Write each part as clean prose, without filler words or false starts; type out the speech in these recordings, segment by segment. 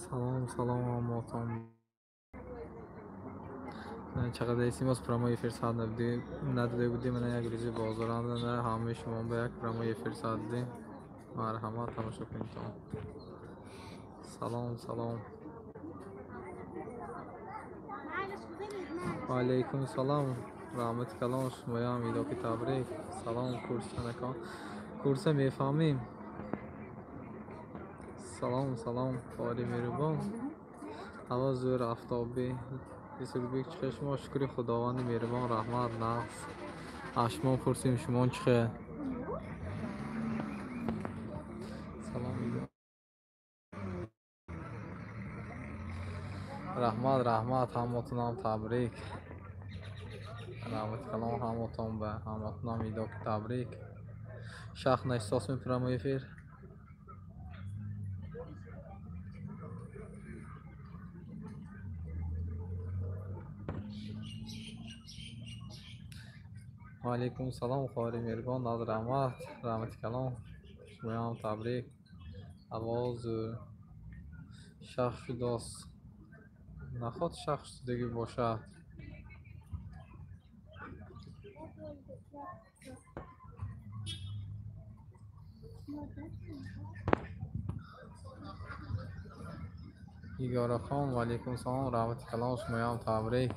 Салом, салом ҳамотон. Чақадар эсимоз прямой эфир сад надода будем, мана як рӯзи бозоранда на ҳамаи шумо ба як прямой эфир сад дидем. Марҳамат, тамошо кунедтон. Салом, салом. Ва алайкум салом. Раҳмати калон, шумоям идоки табрик. Салом, курсчанакон. Курса мефаҳмем. Салом, салом, хоҳари меҳрубон. Ҳаво зӯр, афтобӣ. Юсуфбек чӣ хел шумо? Шукри Худованди меҳрубон, раҳмат, нағз. Аз шумо пурсем, шумо чӣ хел? Салом, раҳмат, раҳмат, ҳамотонам табрик. Раҳмати калон ҳамотон ба ҳамотонам идоки табрик. Шах наҳсос прямой эфир. Ва алайкум салом, хоҳари меҳрубон, наз раҳмат, раҳмати калон. Шумоям табрик. Ҳаво зӯр. Шах шудост. Наход шах шудагӣ бошад. Нигорахон, ва алайкум салом, раҳмати калон, шумоям табрик.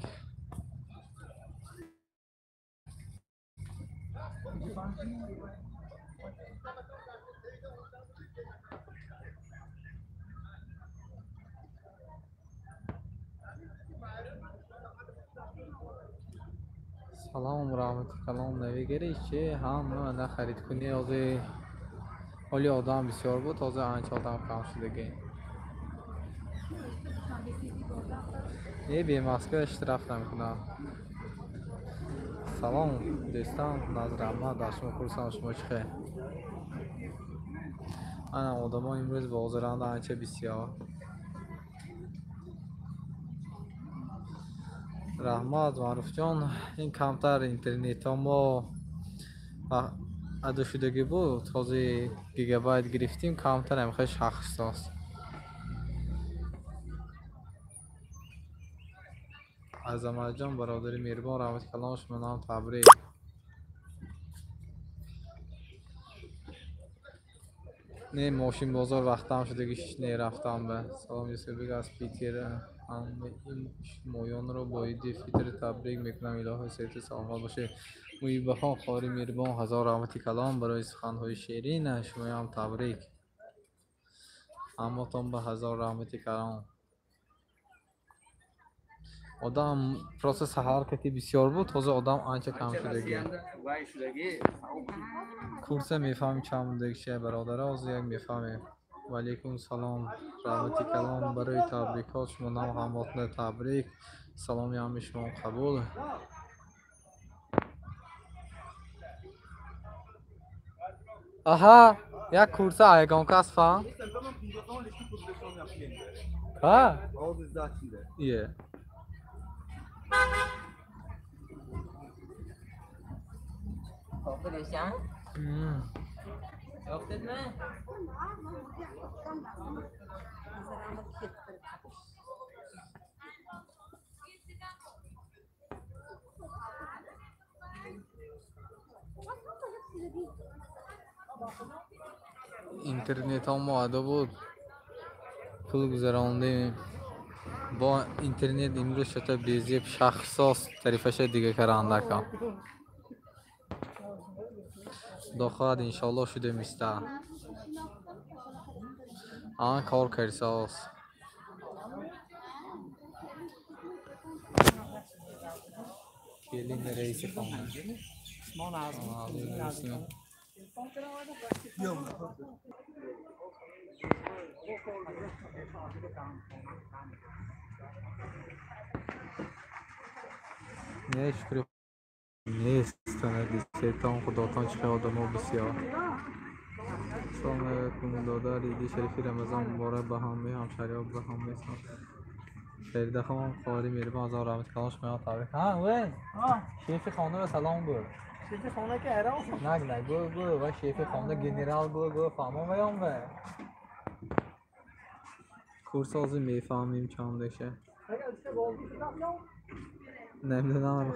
Салом, раҳмати калон, навигари чи ҳама на харидкунӣ ҳозир ҳоли одам бисёр буд, ҳозир анча одам кам шудагӣ. Не, бемаска штраф намекунам. Салом, дӯстон, наз раҳмат, аз шумо пурсам, шумо чӣ хел? Ана одамо имрӯз бозоранда анча бисёр. Раҳмат, Маъруфҷон, ин камтар интернетҳо мо адо шудагӣ буд, ҳозир гигабайт гирифтем, камтар ҳам хел шахсост. Азаматҷон, бародари меҳрубон, раҳмати калон, шумоам табрик. Не, мошин бозор вақтам шудагӣ не рафтам ба. Салом, Юсуфбек аз Питер. Ҳамаи шумоёнро бо иди фитр табрик мекунам. Илоҳо сеҳату саломат бошед. Муҳиббахон, хоҳари меҳрубон, ҳазор раҳмати калон барои суханҳои ширин, шумоям табрик. Ҳаматон ба ҳазор раҳмати калон. Одам просто саҳар кати бисёр буд, ҳозир одам анча кам шудагӣ. Курса мефаҳмем чанд будагиша, бародаро, ҳозир як мефаҳмем. Ва алайкум салом, раҳмати калон барои табрикот, шумонам ҳамотона табрик. Саломи ҳамаи шумо қабул. Аҳа, як курса ягон кас фаҳм? Ҳа? Ие. Интернетҳо мо адо буд, пул гузарондем. Бо интернет имрӯз шата безеб шахсос тарифаша дига карандакам. Худо хоҳад, иншоалло шуда миста. Ан кор кардисоз. Келин раиси хона. Не, шукри нест, дисетон худотон чӣ хел одамо бисёр. Салом алайкум, додар, иди шарифи Рамазон муборак ба ҳамаи ҳамшаҳриҳо, ба ҳамаи Фаридахон, хоҳари меҳрубон, ҳазор раҳмати калон, шумоям табрик. Ҳа, вей, шефи хонаро салом гӯ. Шефи хона ки ҳайрон. Наг, наг, гӯ, гӯ, ва шефи хона генерал гӯ, гӯ, фаҳмон ваён ве. Курс ҳозир мефаҳмем чандеша. Намедонам,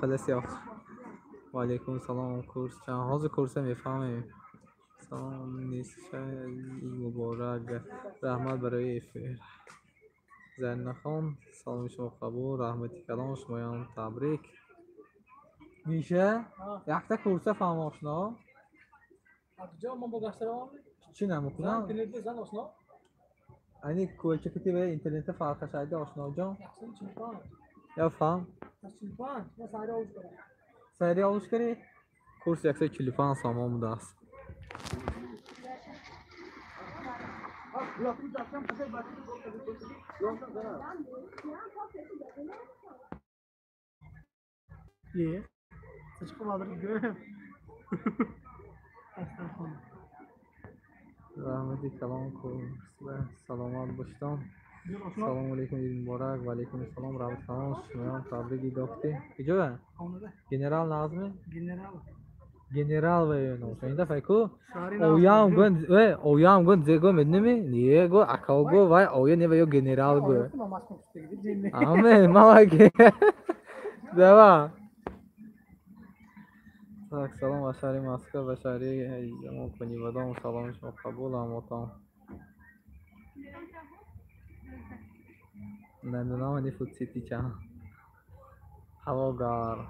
хеле сиёҳ. Ва алайкум салом. Курс чанд? Ҳозир курса мефаҳмем. Салом Ниса, муборак. Раҳмат барои эфир. Заринахон, саломи шумо қабул, раҳмати калон, шумоям табрик. Миша, якта курса фаҳм ошно? Чӣ намекунам? Ани кӯчакати ва интернета фарқашайда ошноҷон? Я фаҳм? Сайри олуш карӣ? Курс 145 сомон будааст. Раҳмати калон курс ва саломат бошедон. Салому алейкум, ид муборак. Ва алейкум салом, раҳмати калон, шумоям табрик. Идофти куҷоя? Генерал назме? Генерал ва ин дафъа ку оям гӯ, оям гӯ, зе гӯ медонеми? Не гӯ, акао гӯ, вай оя не, ва ё генерал гӯ. Аме, маваки. Дава. Так, салом ба шаҳри Москва, ба шаҳри азизамо Конибодом. Саломи шумо қабул, ҳамотон. Намедонам, ани фудсити чанд. Ҳаво гарм.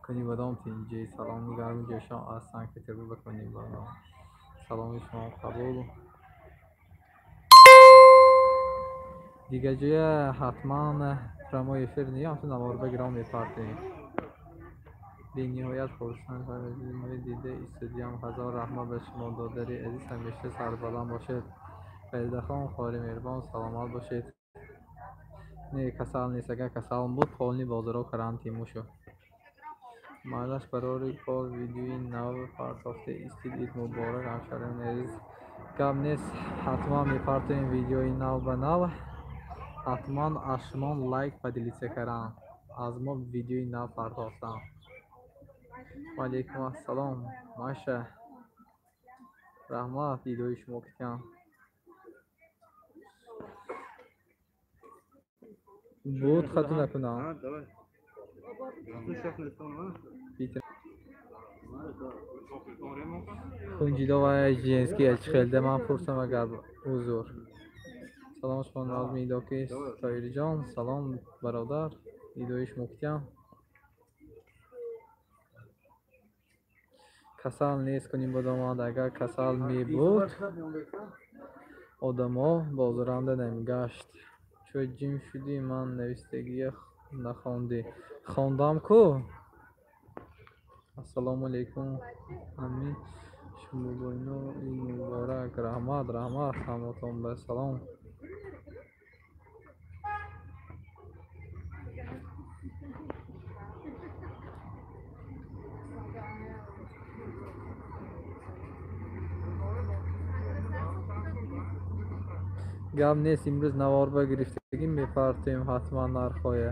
Конибодом тинҷи. Саломи гарми ҷӯшон аз Санкт-Петербург ба Конибодом. Саломи шумо қабул. Дигар ҷоя ҳатман прямой эфир не, ҳамчун наворба гиром мепартем. Бениҳоят хурсанд дида истодиям. Ҳазор раҳмат ба шумо, додари азиз, ҳамеша сарбаланд бошед. Фаридахон, хоҳари меҳрибон, саломат бошед. Не, касал нест. Агар касал буд, полни бозоро карантин мушуд. Майлаш барори кор видеои нав партофта истид. Ид муборак, ҳамшаҳриёни азиз. Гап нест, ҳатман мепартоем видеои нав ба нав. Ҳатман аз шумо лайк поделиться кардан. Аз мо видеои нав партофтан. Ва алейкум ассалом. Маша, раҳмат, дидои шумо кутям. Буд хату накунам. Хунҷидо ва женский ачхелда ман пурсам агар узр. Салом шумо назми идоки Тоирҷон. Салом бародар, дидои шумо кутям. Касал нест Конибодомад. Агар касал мебуд, одамо бозоранда намегашт. Чӯ ҷим шудӣ, ман навистагия нахондӣ. Хондам ку? Ассалому алейкум. Амин шумобойно, ид муборак. Раҳмат, раҳмат, ҳамотон ба салом. Гап нест, имрӯз наворба гирифтагӣ мепартем ҳатман нархҳоя.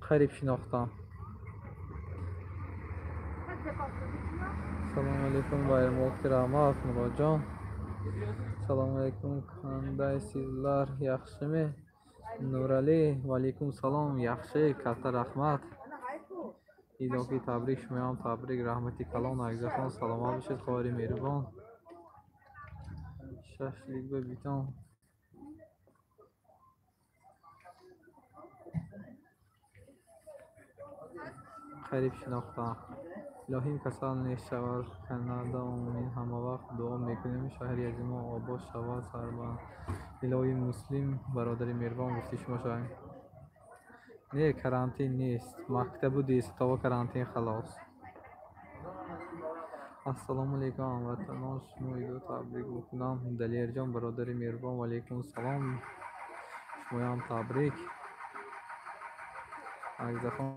Қариб шинохтам. Салому алейкум, Байрамоқти раҳмат, Муродҷон. Салому алейкум, қандай sizlar, yaxshimi? Nurali, va alaykum salom, yaxshi, katta rahmat. Идоки табрик, шумоям табрик, раҳмати калон, Акзахон, саломат бошед, хоҳари меҳрибон. Шашлик ба битон. Қариб шинохтам. Илоҳим касал нешавад Канада, омин. Ҳамавақт дуо мекунем шаҳри азимо обод шавад, сарбаланд. Илоҳи муслим, бародари меҳрибон, гуфти шумо шавем. Не, карантин нест. Мактабу десятова карантин халос. Ассалому алейкум, ҳамватанон, шумо идо табрик мекунам. Далерҷон, бародари меҳрибон, ва алейкум салом. Шумоям табрик. Акзахон,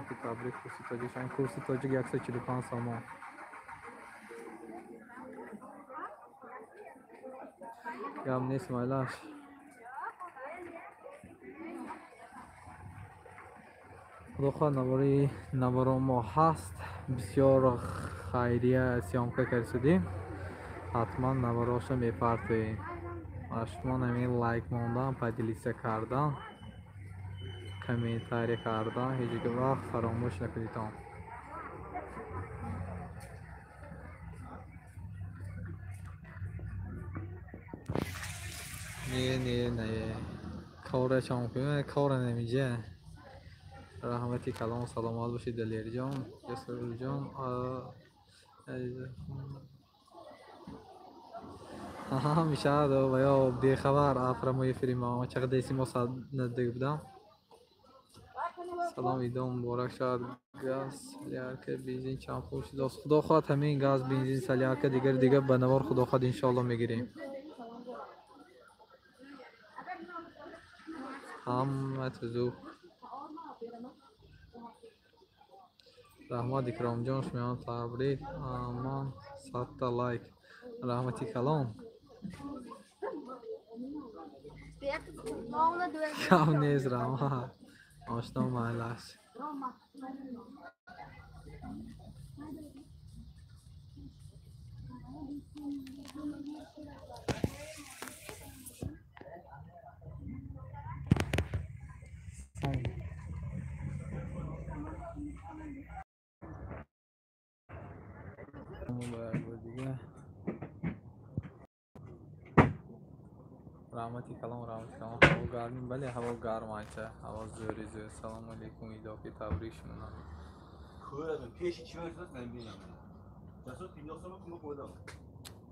ки табрик, курси тоҷик. Курси тоҷик 145 сомон. Гап нест, майлаш. Худо хоҳад навори наворо мо ҳаст. Бисёр хайрия съёмка кардем. Ҳатман навороша мепартоем. Ва шумо ҳамин лайк мондан, поделиться кардан, комментария кардан ҳеҷ вақт фаромӯш накунедон. Не, не, не. Кора чон кунем, кора намиҷа. Раҳмати калон, саломат бошед, Далерҷон, Ҷасурҷон. Аҳа, мешавад ва ё бехабар прямой эфири мо чақадр деси мо сад наздик будам. Салом, идо муборак шавад. Газ, солярка, бензин чанд пул шудааст? Худо хоҳад ҳамин газ, бензин, солярка дигар дигар ба навор худо хоҳад иншоалло мегирем. Ҳама тузуқ. Раҳмат Икромҷон, шумоён табрик. Аман 100 та лайк. Раҳмати калон. Гап нест, раҳмат. Ошно майлаш. Дига раҳмати калон, раҳмати калон. Ҳаво гарм, бале, ҳаво гарм анча, ҳаво зӯри зӯр. Салому алейкум, идоки табрик шумонам.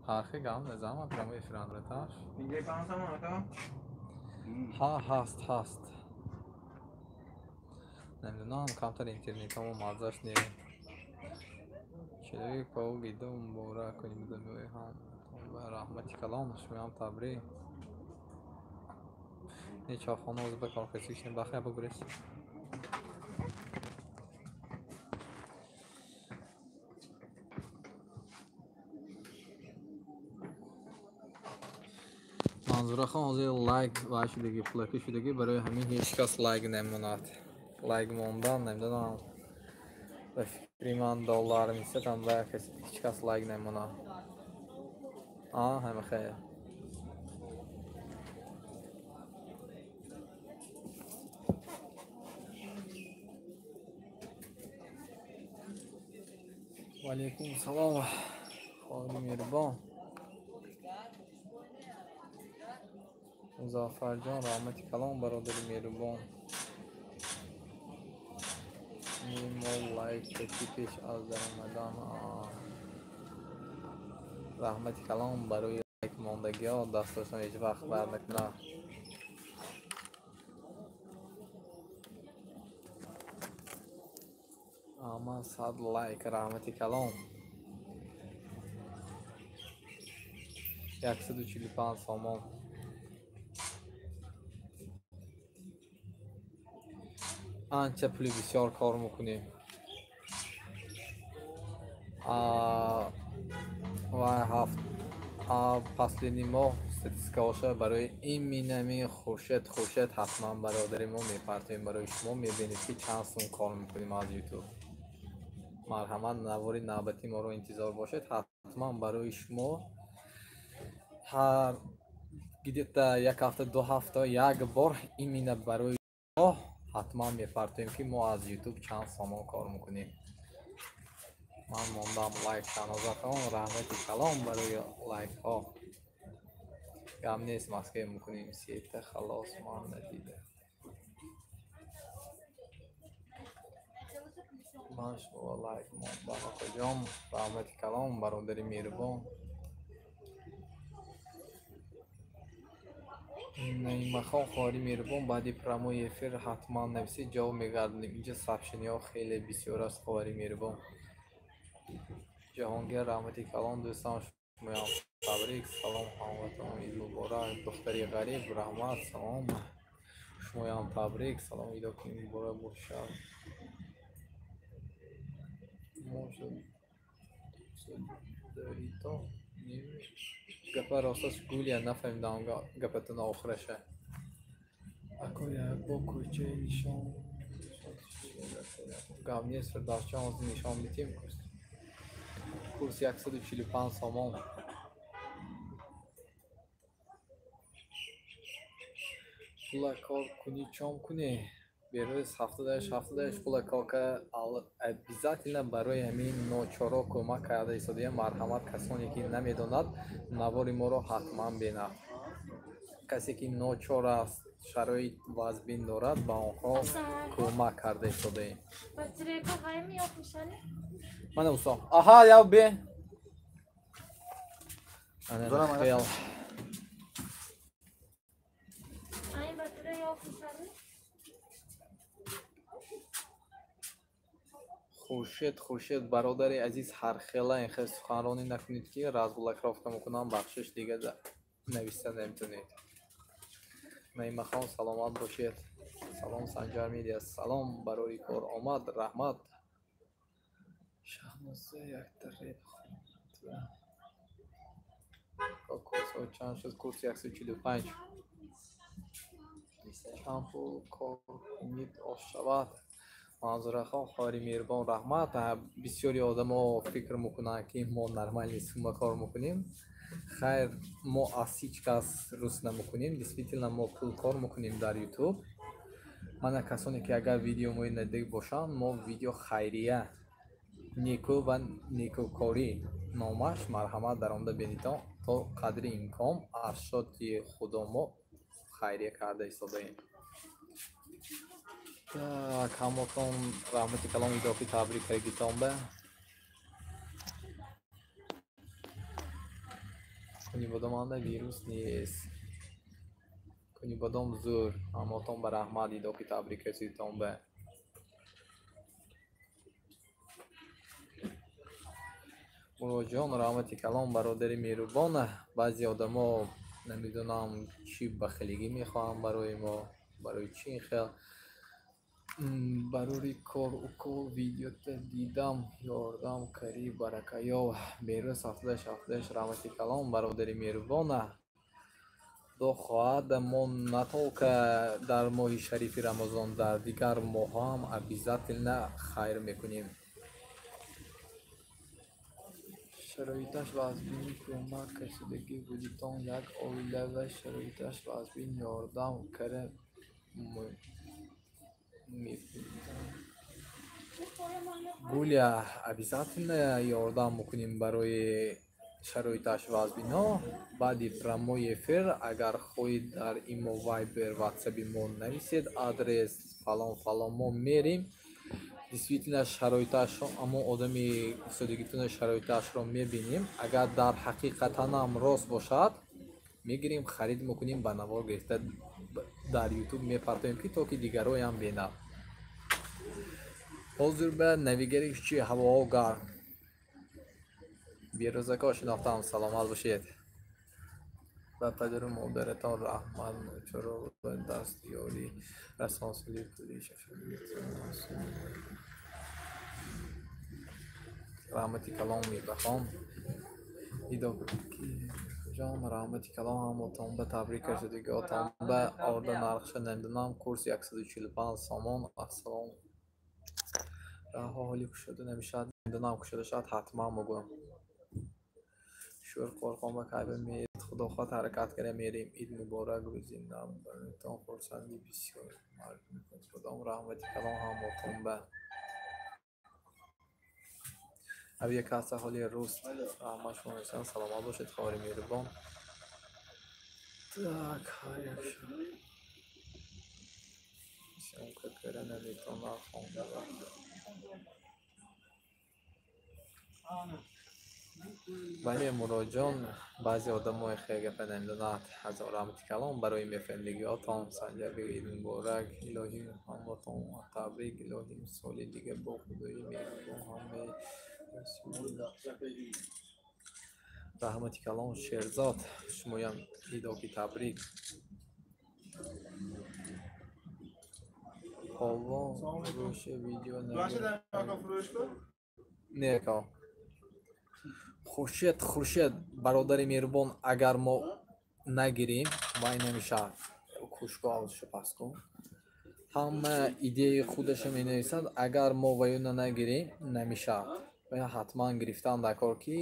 Ҳархи гам назама прямой эфиран раташ. Ҳа, ҳаст, ҳаст. Намедонам, камтар интернетамо маззаш не. Человек паук идо муборак кунем дамои ҳам. Раҳмати калон, шумоям табрик. Не чойхона ӯзи ба корхезӣ кишем, бахя бигурез. Манзурахон ҳозир лайк вай шудагӣ, пулакӣ шудагӣ, барои ҳамин ҳеҷ кас лайк намонад. Лайк мондан намедонам. Ба фикри ман доллар нисбатан ба ҳеҷ кас лайк намонад. А, ҳама хел. Ва алейкум салом, хоҳари меҳрубон. Музаффарҷон, раҳмати калон, бародари меҳрубон. Мо лайк ки пеш аз даромадан. Раҳмати калон барои лайк мондагиҳо, дастошон ҳеҷ вақт бар накунад. Аман 100 лайк, раҳмати калон. 145 сомон. Анча пули бисёр кор мекунем. Ва ҳафт последний моҳ статистикаҳоша барои иминами Хуршед Хуршед ҳатман бародари мо мепартоем барои шумо, мебинед ки чанд сум кор мекунем аз ютуб. Марҳамат, навори навбати моро интизор бошед. Ҳатман барои шумо ҳар где-то як ҳафта, 2 ҳафта як бор именно барои шумо ҳатман мепартоем ки мо аз ютуб чанд сомон кор мекунем. Ман мондам лайк Шаҳнозахон, раҳмати калон барои лайкҳо. Гап нест, Москве мекунем сета халос ман надида. Ман шумо лайк мондам акаҷон, раҳмати калон бародари меҳрубон. Наимахон хоҳари меҳрубон, баъди прямой эфир ҳатман нависед, ҷавоб мегардонем. Инҷа сообщениҳо хеле бисёр аст, хоҳари меҳрубон. Ҷаҳонгир, раҳмати калон, дӯстам, шумоям табрик. Салом ҳамватан, ид муборак. Духтари ғариб, раҳмат, салом. Шумоям табрик. Салом, идоки муборак бошад. Гапа росташ гулия нафаҳмидам гапатона охираша. Ако як бо кӯчаи нишон гап нест, Фирдавсҷон, ҳозир нишон медиҳем курс. Курс 145 сомон. Пула кор кунӣ, чом кунӣ? Берӯз 78 пула кор карда, обязательно барои ҳамин ночоро кӯмак карда истодаем. Марҳамат, касоне ки намедонад, навори моро ҳатман бинад. Касе ки ночор аст, шароит вазбин дорад, ба онҳо кӯмак карда истодаем. Мана усто. Аҳа, яв бе. Ана хел. Хуршед, Хуршед, бародари азиз, ҳархела ин хел суханронӣ накунед, ки разблокировка мекунам, бахшиш, дига нависта наметавонед. Наимахон, саломат бошед. Салом, Санҷар Медиа, салом, барои кор омад, раҳмат. Шаҳноза якта реп курсҳо чанд шуд? Курс 145. Чанд пул кор кунид ош шавад? Манзурахон, хоҳари меҳрубон, раҳмат. Бисёри одамо фикр мекунанд, ки мо нормальный сумма кор мекунем. Хайр, мо аз ҳеҷ кас рӯс намекунем. Действительно, мо пул кор мекунем дар Ютуб. Мана касоне ки агар видео мои надида бошанд, мо видео хайрия, некӯ ва некӯкорӣ номаш, марҳамат, даромада бинитон. То қадри имкон аз шоти худо мо хайрия карда истодаем. Так, ҳамотон раҳмати калом, идофи табрик кардагитон ба. Кунибодоманда вирус нест. Кунибодом зӯр. Ҳамотон ба раҳмат, идофи табрик расидитон ба. Муроҷон, раҳмати калом, бародари меҳрубон. Баъзе одамо намедонам чӣ бахилигӣ мехоҳанд барои мо, барои чӣ ин хел. Барори кор уко видеота дидам, ёрдам карӣ, баракаёв. Берӯз 78 раҳмати калом, бародари меҳрубон. Худо хоҳад, мо на только дар моҳи шарифи Рамазон, дар дигар моҳҳо ҳам обязательно хайр мекунем. Шароиташ вазбин кӯмак кашидагӣ будитон, як оила ва шароиташ вазбин ёрдам кара мекунитон. Гуля, обязательно ёрдам мекунем барои шароиташ вазбино. Баъди прямой эфир, агар хоҳед, дар имо, Вайбер, Ватсаби мо нависед адрес, фалон фалон, мо мерем. Действительно, шароиташро, ҳамон одами устодигитона шароиташро мебинем. Агар дар ҳақиқатанам рост бошад, мегирем, харид мекунем, ба навор гирифта дар Ютуб мепартоем, ки то ки дигароям бинад. Ҳозир ба навигариш чи, ҳавоҳо гарм. Берӯзако шинохтам, саломат бошед. Ба падару модаратон раҳмат, чаро ба дастёрӣ расонсоли пули. Раҳмати калом, мебахон. Ҷон, раҳмати калом ҳамотон ба, табрик кардагиотон ба. Орда нархша намедонам, курс 145 сомон. Ассалом. Раҳо ҳоли кушода намешавад, намедонам, кушода шавад, ҳатман мегӯям. Шӯр қорқон ба кайба меед? Худо хоҳад, ҳаракат карда мерем. Ид муборак, рӯзи нав бароятон хурсандӣ бисёр мекунад. Раҳмати калом ҳамотон ба. Авиакасса ҳоли руст. Раҳмат шумо мешавам, саломат бошед, хоҳари меҳрубон. Так, ҳар як съёмка кара наметавонам хонда. Бале, Муроҷон, баъзе одамои хеле гапа намедонанд. Ҳазор раҳмати калом барои мефаҳмидагиҳотон. Санҷаби, ид муборак, илоҳӣ ҳамватон табрик, илоҳӣ соли дига бо худои меҳрубон ҳамаи. Раҳмати калом, Шерзод, шумоям идоки табрик. Полвон рӯши видео не ка. Хуршед, Хуршед, бародари меҳрубон, агар мо нагирем, вай намешавад. Кушко авзша паст кун. Ҳама идеяи худаша менависад, агар мо ваюна нагирем, намешавад. Бояд ҳатман гирифтан дар кор, ки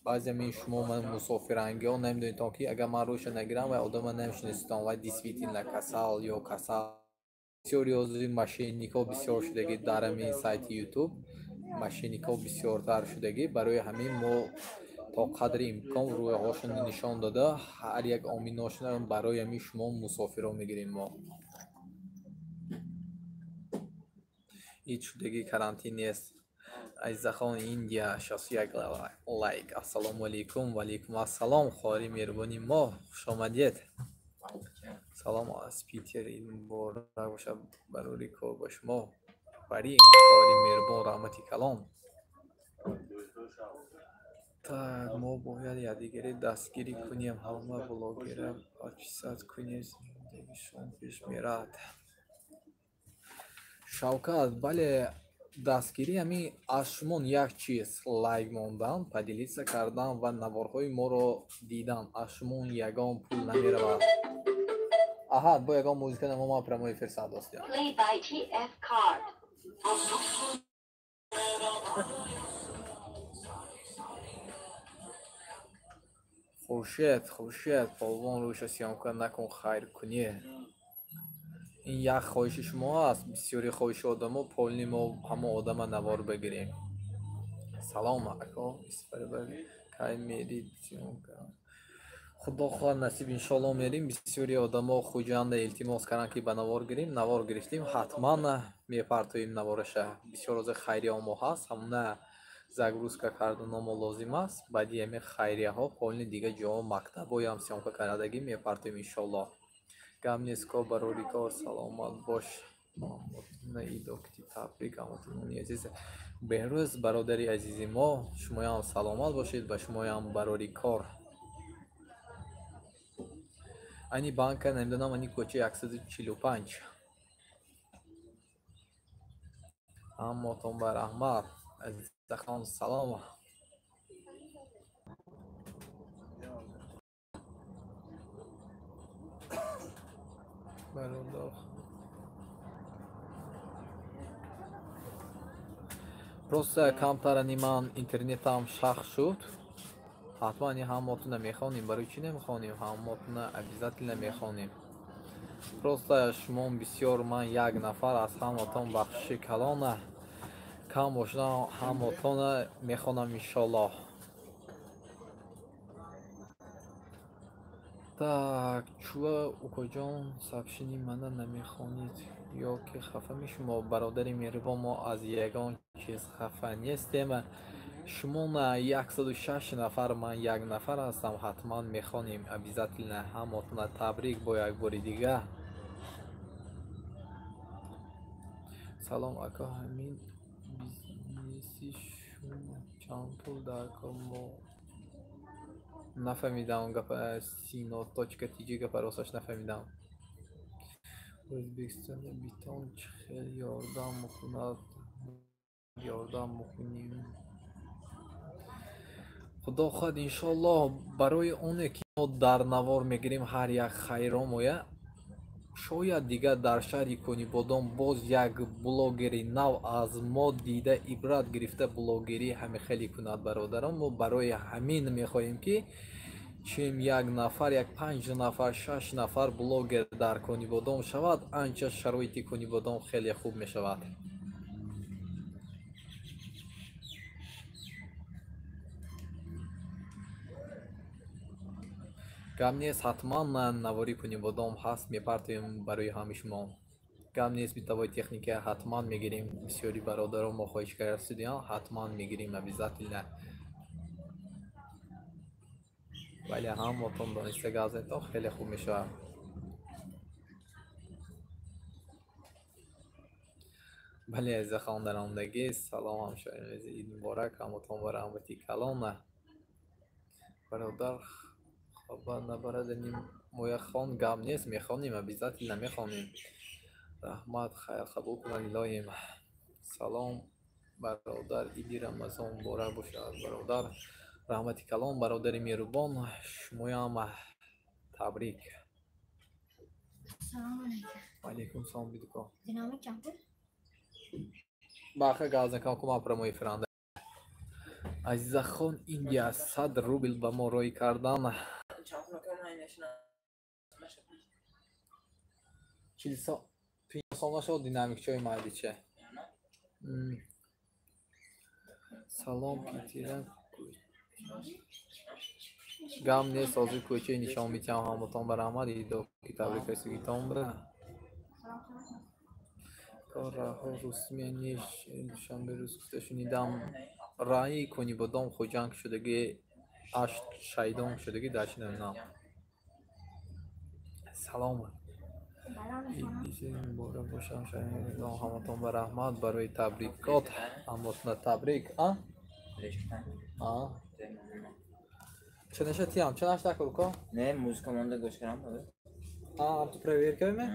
Баъзе ами шумо ман мусофирангиҳо намедонитон, ки агар ман рӯша нагирам, вай одама намешиноситон, вай действительно касал ё касал. Бисёри ҳозир мошенникҳо бисёр шудагӣ дар ҳамин сайти ютуб, мошенникҳо бисёртар шудагӣ. Барои ҳамин мо то қадри имкон рӯяҳошонро нишон дода, ҳар як оминошона барои ҳамин шумо мусофирҳо мегирем мо. Ҳеҷ шудагӣ карантин нест. Азизахон Индия 61 лайк. Ассалому алайкум. Ва алайкум ассалом, хоҳари меҳрубони мо, хушомадед. Салом аз Питер, ид муборак бошад, барори кор ба шумо. Фарин, хоҳари меҳрубон, раҳмати калон. Так, мо бояд якдигаре дастгирӣ кунем, ҳама блогера подписать кунем, зиндагишон пеш меравад. Шавкат, бале, дастгирӣ ҳамин аз шумон як чиз: лайк мондан, поделиться кардан ва наворҳои моро дидан. Аз шумон ягон пул намеравад. Аҳа, бо ягон музика намо, ман прямой эфир сар достям. Хуршед, Хуршед, полвон рӯша съёмка накун, хайр кунӣ. Ин як хоҳиши шумо аст. Бисёри хоҳиши одамо полни мо ҳамон одама навор бигирем. Салом ако, истифода кай мерид съёмка? Худо хоҳад насиб, иншоалло мерим. Бисёри одамо Хуҷанда илтимос карданд, ки ба навор гирем. Навор гирифтем, ҳатман мепартоем навораша. Бисёр ҳозир хайрияҳо мо ҳаст, ҳамона загрузка карданомо лозим аст. Баъди ҳамин хайрияҳо полни дига ҷоҳо мактабҳоям съёмка кардагӣ мепартоем иншоалло. Гап нест ко, барори кор, саломат бош. Идокти табрик ҳамватанони азиз. Беҳрӯз бародари азизи мо, шумоям саломат бошед, ба шумоям барори кор. Ани банка намедонам, ани кӯча 145. Ҳаммотон ба раҳмат. Азизахон салом. Бародар. Просто камтар ани ман интернетам шах шуд. Ҳатман ҳаммотона мехонем. Барои чӣ намехонем? Ҳаммотона обязательно мехонем. Просто шумо бисёр, ман як нафар аз ҳаматон бахшиши калона. Кам бошад ҳаматона мехонам иншоаллоҳ. Так, чуа укоҷон сообщени мана намехонед ё ки хафа мешумо? Бародари меҳрубон, мо аз ягон чиз хафа нестем. Шумо на 106 нафар, ман як нафар ҳастам, ҳатман мехонем обязательно. Ҳамотона табрик бо як бори дига. Салом ака, ҳамин бизнеси шумо чанд пул дар кор? Мо нафаҳмидам гапа, сино точка тиҷи гапа росташ нафаҳмидам. Ӯзбекистони битон чӣ хел ёрдам мекунад? Ёрдам мекунем. Худо хоҳад иншоаллоҳ, барои оне ки мо дар навор мегирем ҳар як хайромоя, шояд дигар дар шаҳри Конибодом боз як блогери нав аз мо дида ибрат гирифта блогерӣ ҳамихелӣ кунад. Бародарон, мо барои ҳамин мехоҳем, ки чем як нафар, як 5 нафар, 6 нафар блогер дар Конибодом шавад, анча шароити Конибодом хеле хуб мешавад. Гап нест, ҳатман навори Конибодом ҳаст, мепартоем барои ҳами шумо. Гап нест, битавои техника ҳатман мегирем. Бисёри бародарон мо хоҳиш карда студиям, ҳатман мегирем обязательно. Вале ҳамотон дониста гап занедтон хеле хуб мешавад. Бале, азизахон даромадагӣ, салом ҳамшоҳирони азиз, ид муборак ҳамотон ба раҳмати калон. Бародар хабар набарад, мояхон гап нест, мехонем, обязательно мехонем. Раҳмат, хайр қабул кунад илоҳим. Салом бародар, иди Рамазон муборак бошад бародар. Раҳмати калон бародари меҳрубон, шумоям табрик. Салом алейкум. Ва алейкум салом бидуко. Динамик чанд пул? Баха газ накам, куман прямой эфиранда. Азизахон Индия 100 рубл ба мо рой кардан. 40 сом нашуд динамикчои майдича. Салом Питера. Гам нест, ҳозир кӯчаи нишон метиҳам ҳамотон ба раҳмат идо ки табрик расигитон ба. Раҳо русмия неш душанбе рӯз гуфта шунидам. Раи Конибодом Хуҷанг шудаги ашт шайдон шудаги дар чи намедонам. Салом. Муборак бошам шайдон ҳаматон ба раҳмат барои табрикот. Ҳамотона табрик. А? А? Чанаша тиям? Чанаш такор ко? Не, музыка монда гӯш кардам. А, ту проверка ме?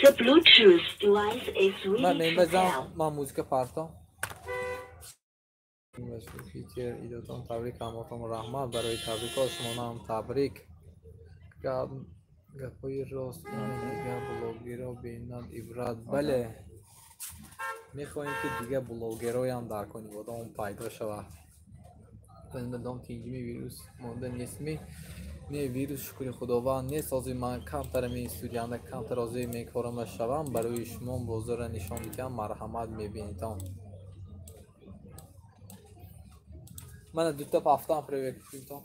The Bluetooth device is ready to pair. Ман музыка партом. Питер идотон табрик ҳамотон раҳмат барои табрикот шумонаам табрик. Гапҳои рост дигар блогерро бинанд ибрат. Бале, мехоҳем ки дигар блогерҳоям дар Конибодом пайдо шавад. Конибодом тинҷими вирус монда нестми? Не, вирус шукри худованд нест. Ҳозир ман камтар ми студиянда камтар ҳозир мекорама шавам, барои шумо бозорро нишон медиҳам, марҳамат мебинитон. Мана дута пафтам проверка кунитон.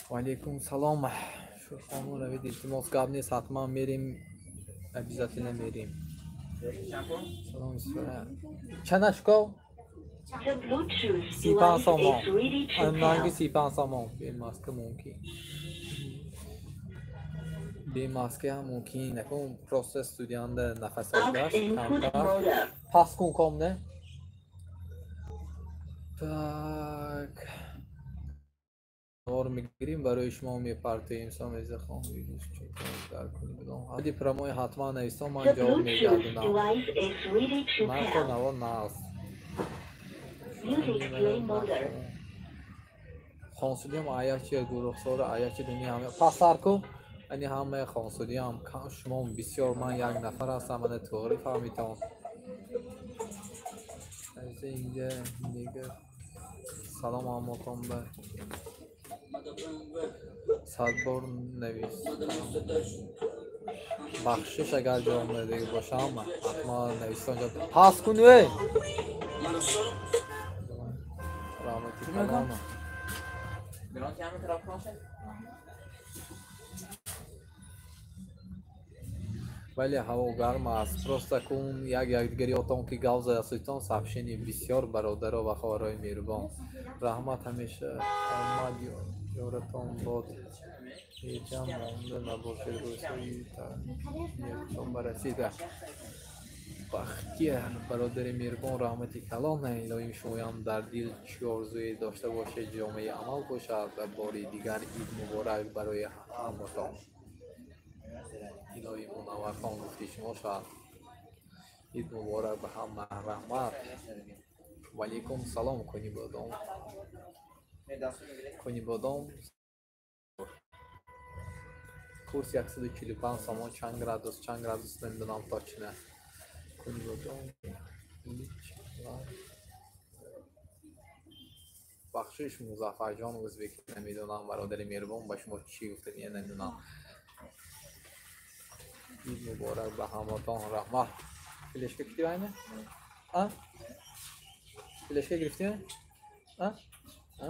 Ва алейкум салом. Шурхону равид, илтимос гап нест, ҳатман мерем, обязательно мерем. Салом Исфара. Чанд шуко? The Bluetooth 35 device сомон. is ready to Нанги pair. 35 сомон. Бе маска мумкин. Бе маска ҳам мумкин. Накун просто студиянда нафас Aux olдаш input камтар. mode. Пас кун ком не? Так. Навор мегирим барои шумо мепартоем. Самезахон вирус чун дар Конибодом. Ҳади прамои ҳатман нависом, ман The ҷавоб Bluetooth мегардонам. device is ready to Нархо pair. наво нағз. Music play mode. Хонсудиам аячи гурухсора аячи дуни ҳама пасар ку ани ҳамаи хонсудиам шумо бисёр ман як нафар ҳастам, мана туғри фаҳмитон. Аз инҷа дига салом ҳамотон ба сад бор навис. Бахшиш агар ҷавоб надига бошам, ҳатман навистон ҷавоб. Пас кун эй! Раҳмати калон. Бале, ҳаво гарм аст. Просто кун як якдигари отон ки гав задаситон сообщение бисёр бародаро ва хоҳарои меҳрубон. Раҳмат ҳамеша омад ёратон бод. Ҳеҷам монда набошед рӯзҳои таъмиртон барасида. Бахтияр бародари меҳрубон, раҳмати калон. Илоҳим шумоям дар дил чӣ орзуе дошта бошед, ҷомаи амал бошад ва бори дигар ид муборак барои ҳаматон. Илоҳи мунаввархон гуфти шумо шавад. Ид муборак ба ҳама, раҳмат. Ва алейкум салом Конибодом. Конибодом курс 145 сомон, чанд градус намедонам точно. Конибодом бахшиш Музаффарҷон ӯзбек намедонам, бародари меҳрубон ба шумо чӣ гуфтания намедонам. Ид муборак ба ҳаматон, раҳмат. Флешка кити вайне? А? Флешка гирифтиме? А? А?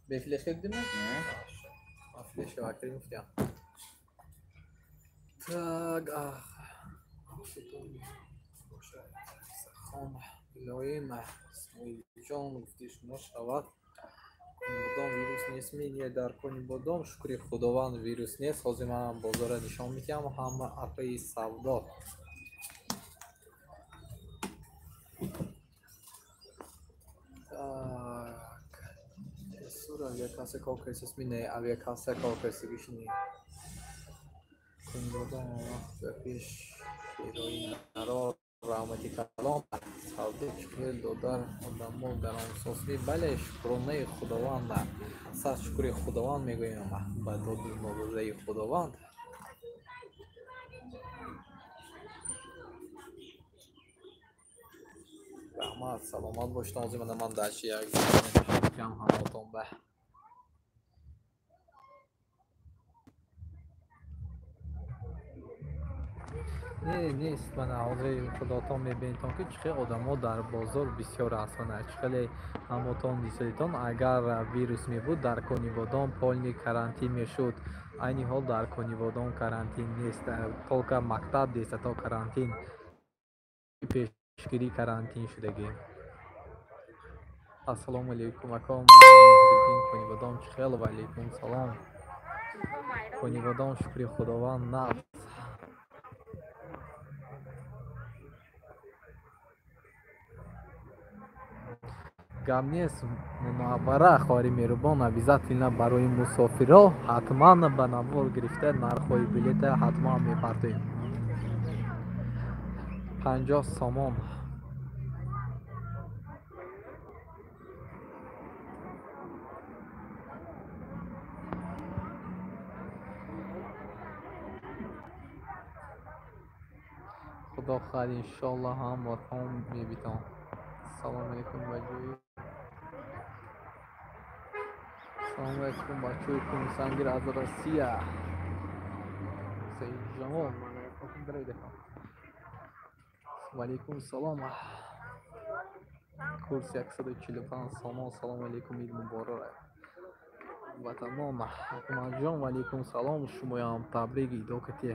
Бе флешка дидиме? Ман флешка вакри гуфтиям. Так, ах. Илоҳим Исмоилҷон гуфти шумо шавад. Конибодом вирус нест, не дар Конибодом шукри Худованд вирус нест. Ҳозир ман бозорро нишон медиҳам, ҳама апаи савдо. Так, сур авиакасса кор кардисаст ми? Не, авиакасса кор кардисагиш не. Конибодом вақт ба пеш шерои наро раҳмати калон. Савдо чӣ додар одамо гаронсосми? Бале, шукронаи Худованд, сад шукри Худованд мегӯем ба доди нододаи Худованд. Раҳмат, саломат бошед. Ҳозир мана ман даши як кам ҳамотон ба. Не, нест, мана ҳозир худотон мебинедтон ки чӣ хел одамо дар бозор бисёр аст. Мана чӣ хеле ҳамотон дисодитон, агар вирус мебуд дар Конибодом полный карантин мешуд. Айни ҳол дар Конибодом карантин нест, только мактаб нест, то карантин пешгирӣ карантин шудагӣ. Ассалому алайкум ако, ман Конибодом чӣ хел? Ва алайкум салом. Конибодом шукри Худованд нағз. Гап нест, мунаввара хоҳари меҳрубон, обязательно барои мусофиро ҳатман ба навор гирифта нархҳои билета ҳатман мепартоем. 50 сомон. Худо хоҳад иншоаллоҳ ҳаматон мебитон. Салом алейкум баҷои. Салом алейкум бачаҳои Кумсангир аз Россия. Саидҷамол ва алейкум салом. Курс 145 сомон. Салом алейкум, ид муборак. Ватанон Акмалҷон, ва алейкум салом. Шумоям табрик идокате.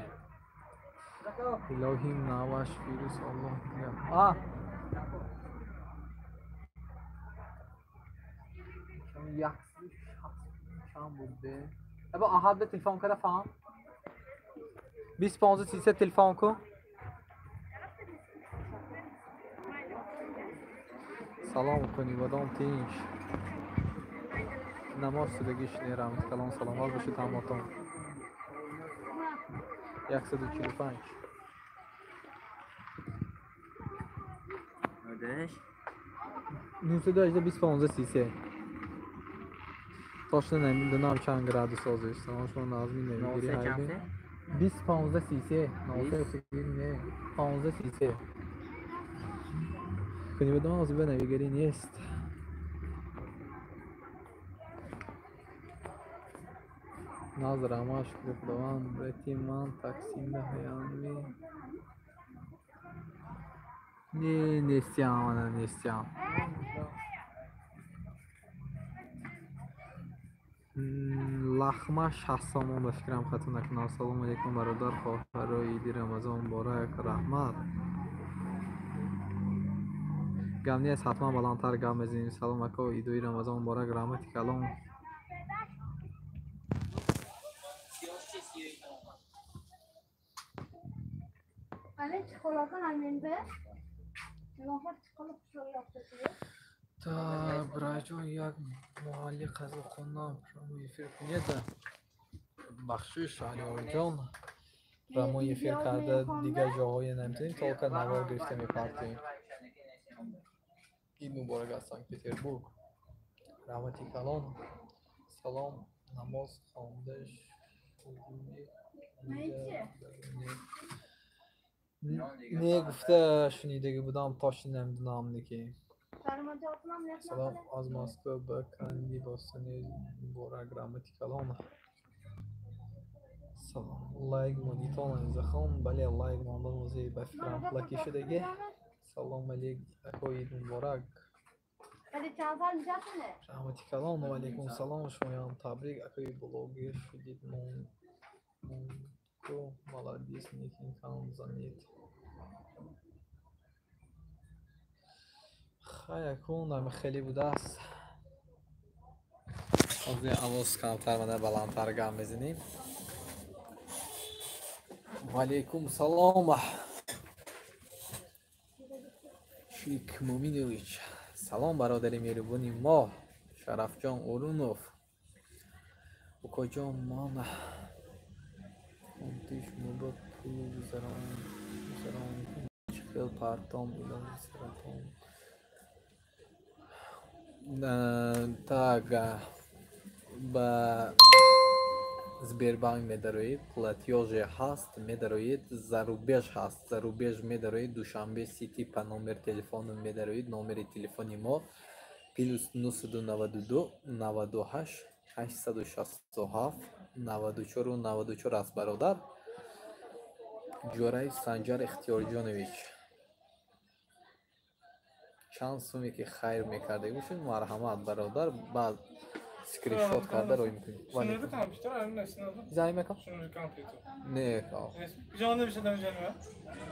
Илоҳим наваш вирус Аллоҳ. А як чанд буд бе? Аба аҳад бе телефон кара фаҳм. 20 15 33 телефон кун. Салом Конибодом тинч. Намоз шудагиш нерам. Калон саломат бошед ҳаматон. 145. 918 20 15 33. Точно намедонам чанд градус ҳозир. Салом шумо назми намегирӣ ҳайби. 20 15 33. 93 не 15 33. Конибодом ҳозир ба навигарӣ нест. Наз раҳмат, шукри Худованд. Брати ман таксинда ҳаянми. Не, нестиям, ана нестиям. Лахма 60 сомон ба фикрам хато накунам. Салому алейкум бародар, хоҳаро, иди Рамазон муборак. Раҳмат. Гап нест, ҳатман баландтар гап мезанем. Салом ако, идои Рамазон муборак. Раҳмати калом. Так, браҷон, як муалли қазоқона прямой эфир кунед. Бахшиш, Алиёрҷон, прямой эфир карда дигар ҷоҳое наметавонем, только навор гирифта мепартоем. Ид муборак аз Санкт-Петербург. Раҳмати калон. Салом, намоз хонда шудӣ? Не гуфта шунидагӣ будам, точно намедонам неки. Салом аз Москва ба Канди Бостони муборак. Раҳмати калон. Салом, лайк монитон азизахон. Бале, лайк мондан ози ба фикрам плаки шудагӣ. Салом алейк ако, ид муборак. Раҳмати калон. Ва алейкум салом. Шумоям табрик акои блогер шудид. Монко молодец, некин кам занед. Хай акун ами хеле будааст. Ҳозир овоз камтар мана баландтар гап мезанем. Ва алейкум салом. Шик Муминович. Салом бародари меҳрубони мо Шарафҷон Урунов. Укоҷон, ман онтиш муба пул гузарон чӣ хел партом илоҳи саратон. Так, ба Сбербанк медароед, платёже ҳаст, медароед, зарубеж ҳаст, зарубеж медароед, Душанбе Сити по номер телефону медароед, номери телефони мо +992 98 867 94 94 аст, бародар. Ҷӯраев Санҷар Ихтиёрҷонович, чанд суме ки хайр мекарда бошед, марҳамат, бародар, баъд скриншот карда рой мекунем. Не,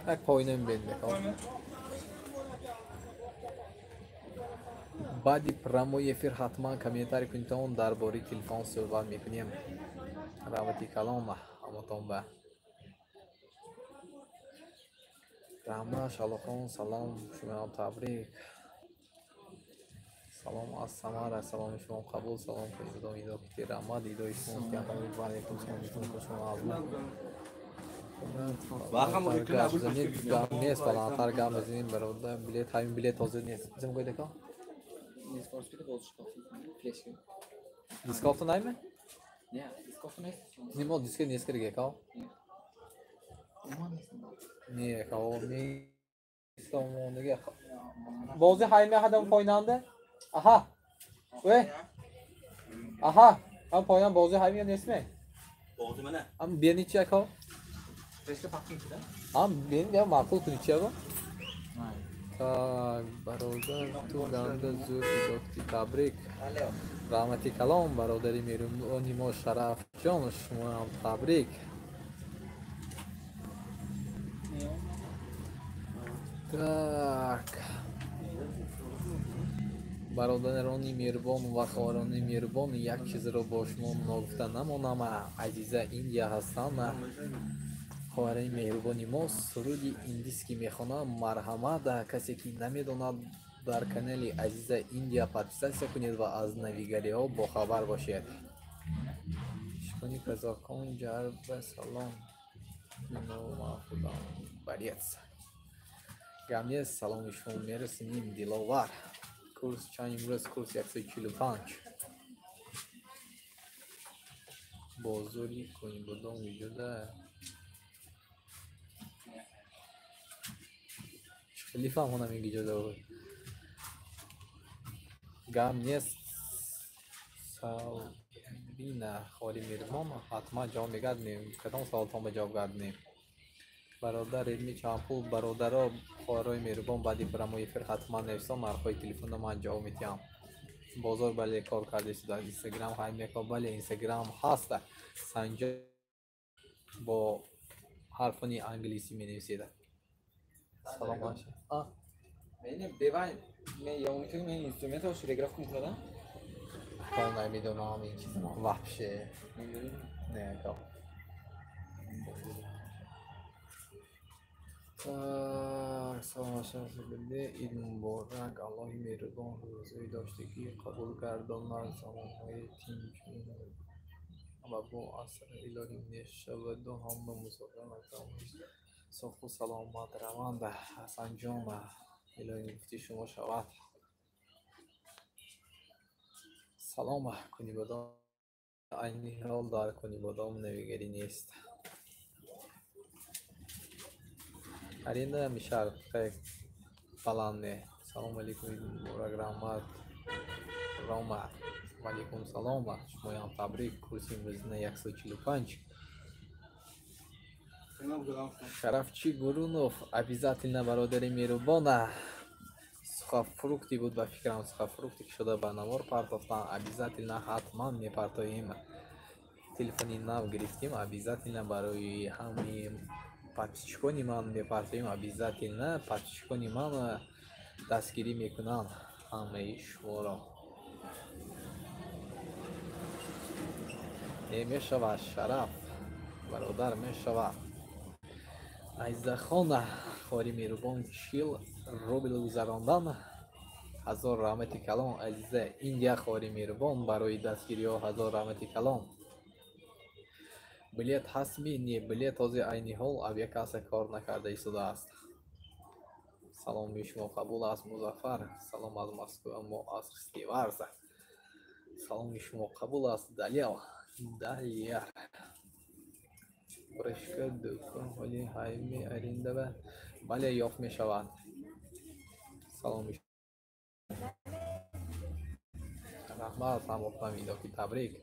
як поинем бен мекам. Баъди прямой эфир ҳатман комментарий кунитон, дар бораи телефон суҳбат мекунем. Раҳмати калом ҳаматон ба. Раҳмат Шалохон, салом, шумоам табрик. Салом аз Самара, саломи шумо қабул, салом кунидом идо кити раҳмат, идои шумо ва алайкум салом. Гап нест, баландтар гап мезанем, бародар. Билет, ҳамин билет ҳозир нест. Зим гойдака? Дискофта найме? Нимо диски нест кирге ка? Не, ка, не сомондига. Бози ҳайме ҳадам пойнанда? Аҳа. Ве. Аҳа, ам пойнан бози ҳайме нестме? Бози мана. Ам бени чи ака? Ам бени я маъқул куни чи ака? Так, бародар, ту ганда зур идокти, табрик. Раҳмати калом, бародари меҳрубони мо Шарафҷон, шумоам табрик. Так, бародарони меҳрубон ва хоҳарони меҳрубон, як чизро бо шумо ногуфта намонам. Азиза Индия ҳастанд, хоҳарони меҳрубони мо суруди индискӣ мехонанд. Марҳамат, касе ки намедонад, дар канали Азиза Индия подписаться кунед ва аз навигариҳо бохабар бошед. Шикони казокон ҷарба салом худам борец. Гап нест, саломи шумо мерасонем, Диловар. Курс чанд имрӯз? Курс 145. Бозори Конибодом вуҷуда. Хеле фаҳмонам ин гиҷода. Гап нест, Сабина хоҳари меҳрубон, ҳатман ҷавоб мегардонем. Кадом саволтон ба ҷавоб гардонем? Бародар, Редми чанд пул? Бародаро, хоҳарои меҳрубон, баъди прямой эфир ҳатман нависон, нархҳои телефонро ман ҷавоб медиҳам. Бозор бале кор карда истодааст. Инстаграм ҳай меко, бале, Инстаграм ҳаст. Санҷа бо ҳарфони англисӣ менависед. Салом бошед. Бевай мен ёмикӣ мен инструментро ширеграф мекунадам. Ман намедонам ин чизро вообще. Не, ка. Так, салом бошад. Ид муборак, Аллоҳи меҳрубон рӯзаи доштагӣ қабул гардонад, замонҳои тинч ва бо аср илоҳӣ мешаваду ҳама мусофирон соҳу саломат раванд. Ҳасанҷон, илоҳӣ гуфти шумо шавад. Салом, Кунибодом. Айни ҳол дар Кунибодом навигарӣ нест. Аренда мешавад баланд не. Салому алейкум, ид муборак, раҳмат Рома. Ваалейкум салом, шумоям табрик. Курси имрӯзина 145. Шарафчи Гурунов, обязательно, бародари меҳрубона. Сухофрукти буд ба фикрам, сухофрукти ки шуда ба навор партофтан, обязательно ҳатман мепартоем. Телефони нав гирифтем, обязательно барои ҳамаи подписчикони ман мепартоем, обязательно подписчикони ман дастгирӣ мекунанд ҳамаи шуморо. Не мешавад, Шараф бародар, мешавад. Азизахона, хоҳари меҳрубон, 40 рубл гузарондан. Ҳазор раҳмати калон, Азиза Индия, хоҳари меҳрубон, барои дастгириҳо ҳазор раҳмати калон. Билет ҳастми? Не, билет ҳозир айни ҳол авиакасса кор накарда истодааст. Саломи шумо қабул аст, Музаффар. Салом аз Москва, мо аз Хистеварза. Саломи шумо қабул аст, Далел. Далер. Фрешка дӯкон ҳоли ҳайми арендава бале ёфт мешавад. Салом, раҳмат ҳамватанам Идоки, табрик.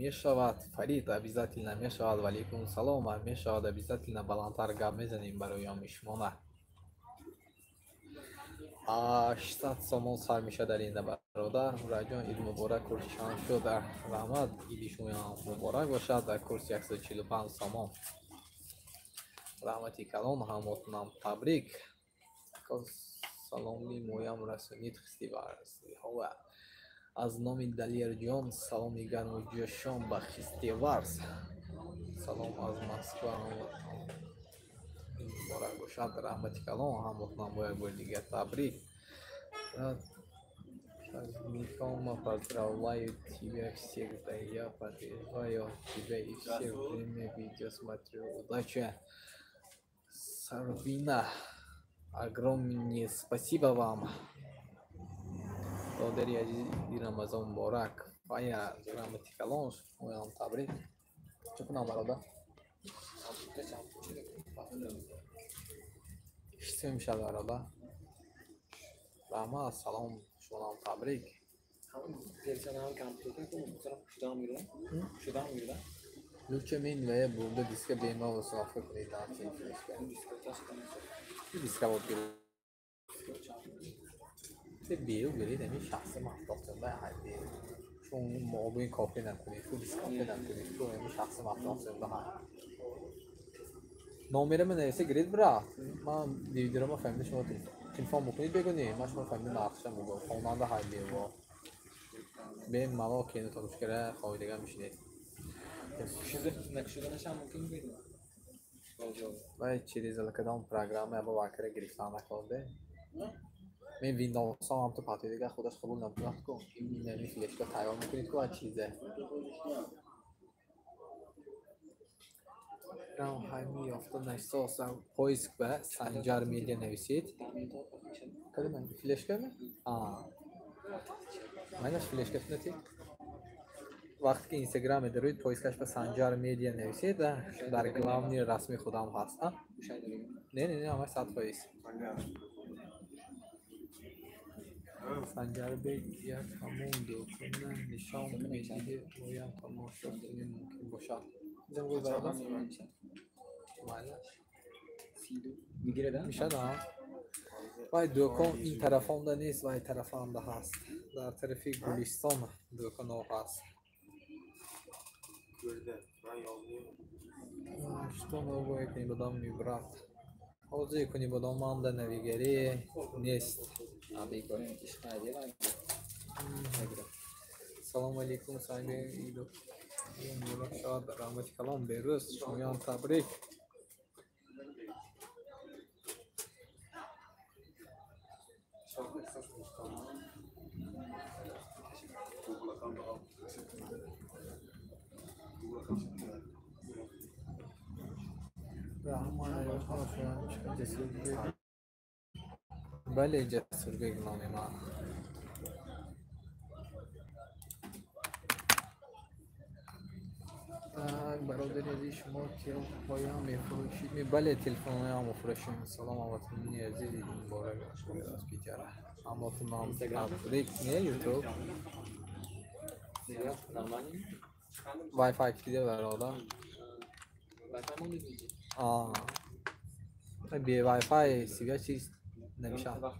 Мешавад, Фарид, обязательно мешавад. Валейкум салом, мешавад, обязательно баландтар гап мезанем барои оми шумона. 600 сомон сар мешавад дар ин бародар. Мураҷон, ид муборак, курс чанд шуд? Раҳмат, иди шумоям муборак бошад. Дар курс 145 сомон. Раҳмати калон ҳамотунам, табрик. Саломи моям расонид хистиварз. Аз номи Далерҷон саломи гарму ҷӯшон ба Хистиварз. Салом аз Москва, муборак бошад. Раҳмати калон ҳамотунам, бо як бори дигар табрик. Праздником поздравляю тебя всегда. Я подъезжаю тебя и все время видео смотрю. Удачи. Сарвина, огромное спасибо вам. Додари азизи, Рамазон муборак. Фая, раҳмати калон, шумоям табрик. Чӣ кунам, бародар? Чӣ мешавад, бародар? Раҳмат, салом, шумоам табрик. Лучше мен вая бурда диска бемал установка кунед на флешка. Диска вот беру гиред, ҳамин шахси мафтофтонда ҳайде. Чун мобин кофе накунед, ку дискофе накунед, ку ҳамин шахси мафтофтонда ҳай. Номерама нависа гиред, брат. Ман дивидирома фаҳмида, шумо телефон бикунед, бегӯ не, ман шумо фаҳмида нархша мегӯям. Хонанда ҳай бево. Бемалол кену тамошкара хоҳидага мешинед. Вай через кадом программа ба вакара гирифтан накарде? Мен Windows ҳам ту патидига худаш қабул намекунад ку. Ин флешка тайёр мекунед ку чизе. Рам ҳами ёфта нашсосам. Поиск ба Санҷар Медиа нависед. Кадом флешка ме? А. Майнаш флешка тунати? Вақте ки Инстаграм медароид, поискаш ба Санҷар Медиа нависед, дар главни расми худам ҳаст. Не, не, не, ама 100%. Санҷарбек як ҳамон дӯкона нишон медиҳед, моям тамошо кунем мумкин бошад. Мешад, вай дӯкон ин тарафонда нест, вай тарафанда ҳаст. Дар тарафи Гулистон дӯконҳо ҳаст. Что новое кунибодом, ми брат? Ҳозир кунибодом манда навигарӣ нест. Салому алейкум, соҳиби иду муборак шавад. Раҳмати калон, Берӯз, шумоям табрик. Бале, Ҷасурбек номи ман. Так, бародари азиз, шумо телефонҳоям мефурӯшед? Бале, телефонҳоям мефурӯшем. Салом, ҳамватанони азиз, ид муборак аз Питера. Ҳамватанам табрик. Не, Ютуб. Wi-Fi киде, бародар? Бе Wi-Fi сивя чиз намешавад.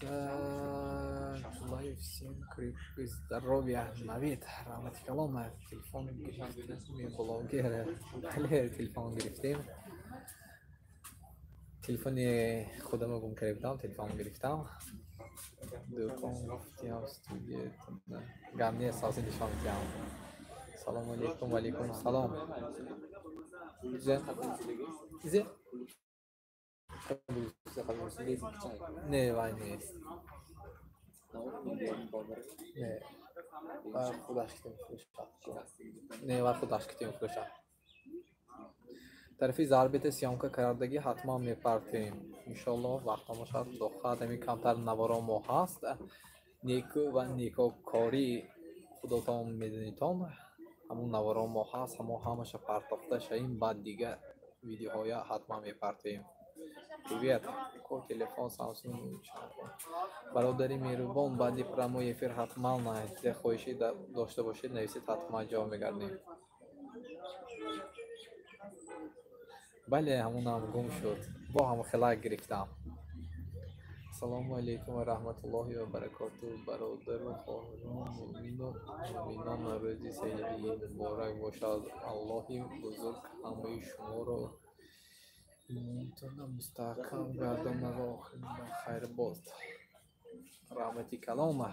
Так, желаю всем крепкого здоровья. Навид, раҳмати калон, телефон гирифтем, блогер. Бале, телефон гирифтем. Телефони худамро гум карда будам, телефон гирифтам. Дӯкон гуфтиам, студия гап нест, ҳозир нишон медиҳам. Салому алейкум, ва алейкум салом. Изе? Не, вай нест. Не, вай худаш китем фурӯшад. Не, вай худаш китем фурӯшад. Тарафи зарбета съёмка кардагӣ ҳатман мепартем. Иншоллоҳ вақт бошад, худо хоҳад, ҳамин камтар наворо мо ҳаст. Неку ва некокорӣ худотон медонитон, ҳамун наворо мо ҳаст, ҳамон ҳамаша партохта шавем, баъд дига видеоҳоя ҳатман мепартем. Привет, ко телефон Samsung бародари меҳрубон, баъди прямой эфир ҳатман чизе хоҳишӣ дошта бошед, нависед, ҳатман ҷавоб мегардем. Бале, ҳамунам гум шуд. Бо ҳам хелак гирифтам. Ассалому алайкум ва раҳматуллоҳи ва баракоту. Бародару хоҳарон, муъмину муъминон, рӯзи саиди муборак бошад. Аллоҳи бузург ҳамаи шуморо имонтона мустаҳкам гардонад ва охирин ба хайр боз. Раҳмати калома.